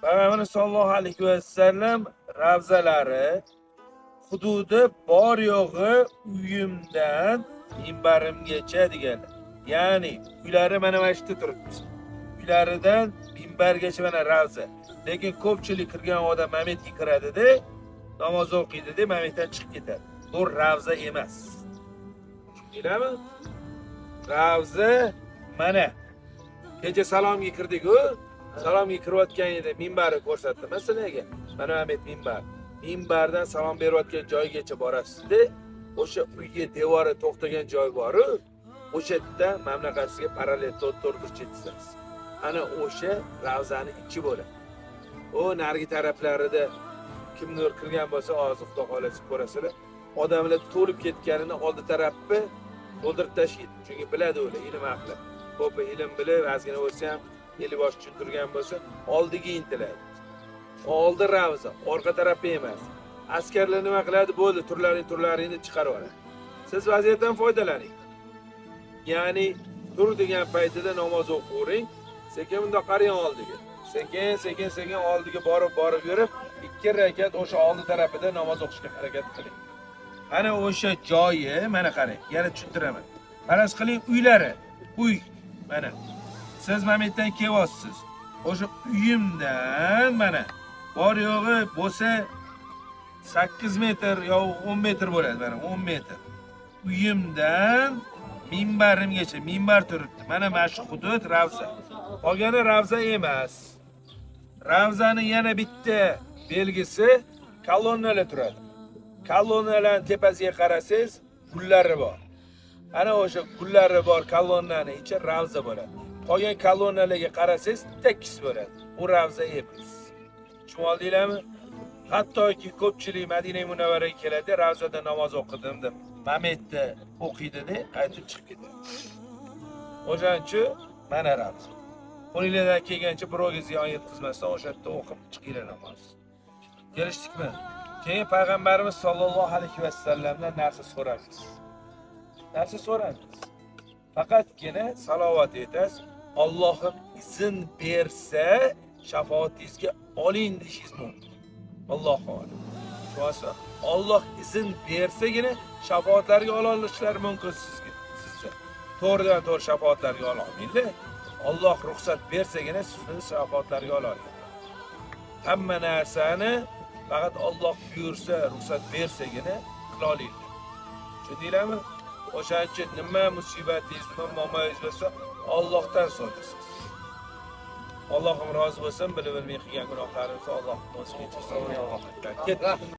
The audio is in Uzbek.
Payg'ambarimiz sollallohu alayhi vasallam ravzalari hududi bor yo'g'i uyimdan minbarimgacha deganlar. Ya'ni uylari mana shu yerda turibdi. Uylaridan minbargacha mana ravza. Lekin ko'pchilik kirgan odam mametga kiradida, namoz o'qiydi-da, mametdan chiqib ketadi. Bu ravza emas. Tushundinglarmi? Ravza mana. Kecha salomga kirdik-ku. Salomga kirayotganida minbarni ko'rsatdim sizlarga. Mana Mamet minbar. Minbardan salom berayotgan joygacha borasiz-da, o'sha uyga devori to'xtagan joy bor-u, o'sha yerda mamlakasiga parallel to'rt burchak chizasiz. Ana o'sha ravzani ichi bo'ladi. U narigi taraflarida kimdir kirgan bo'lsa, hozir Xudo xohlasa ko'rasizlar. Odamlar to'lib ketganini oldi tarafni to'ldirib tashlaydi. Chunki biladi ular ilm ahli. Ko'pi ilm bilib, ozgina bo'lsa ham eli bosh tushuntirgan bo'lsa, oldiga intiladi. Oldi ravza, orqa tarafga emas. Askarlar nima qiladi? Bo'ldi, turlaringni chiqarib yuboradi. Siz vaziyatdan foydalaning. Ya'ni tur degan paytida namoz o'qivering, sekin bundoq qarang oldiga. Sekin, sekin, sekin oldiga borib, borib yurib, 2 rakat o'sha oldi tarafida namoz o'qishga harakat qiling. Ana o'sha joyi, mana qarang, yana tushuntiraman. Faraz qiling uylari, uy mana. Siz Mametdan kelyapsiz. O'sha uyimdan mana bor yo'g'i bo'lsa 8 metr yo 10 metr bo'ladi, mana 10 metr. Uyimdan minbarimgacha minbar turibdi. Mana shu hudud ravza. Qolgani ravza emas. Ravzani yana bitta belgisi kolonnalar turadi. Kolonnalarning tepasiga qarasangiz, gullari bor. Ana o'sha gullari bor kolonnani ichi ravza bo'ladi. Qolgan kolonnalarga qarasangiz, tekis bo'ladi. U ravza emas. Tushunib oldinglarmi? Hattoki ko'pchilik Madina Munavvaraga keladi, ravzada namoz o'qidim deb Mametda o'qiydi-da, qaytib chiqib ketadi. O'shaning uchun mana ravza. Qo'linglardan kelgancha birovga ziyon yetkazmasdan o'sha yerda o'qib chiqinglar namoz. Kelishdikmi? Keyin payg'ambarimiz sollallohu alayhi vasallamdan narsa so'ramiz. Narsa so'ramiz. Faqatgina salovat aytasiz. Allohim izn bersa, shafoatingizga oling deyishingiz mumkin. Allohu a'lam. Tushunasizmi? Alloh izn bersagina shafoatlarga ola olishlari mumkin sizga. Sizni. To'g'ridan to'g'ri shafoatlarga ola olmaydi. Alloh ruxsat bersagina sizni shafoatlarga ola oladi. Hamma narsani faqat Alloh buyursa, ruxsat bersagina qila oladi. Tushundinglarmi? O'shaning uchun nima musibatingiz, nima muammoyingiz bo'lsa, Allohdan so'raysiz. Allohim rozi bo'lsin, bilib bilmay qilgan gunohlarimizni Alloh o'zi kechirsin. Ketdik.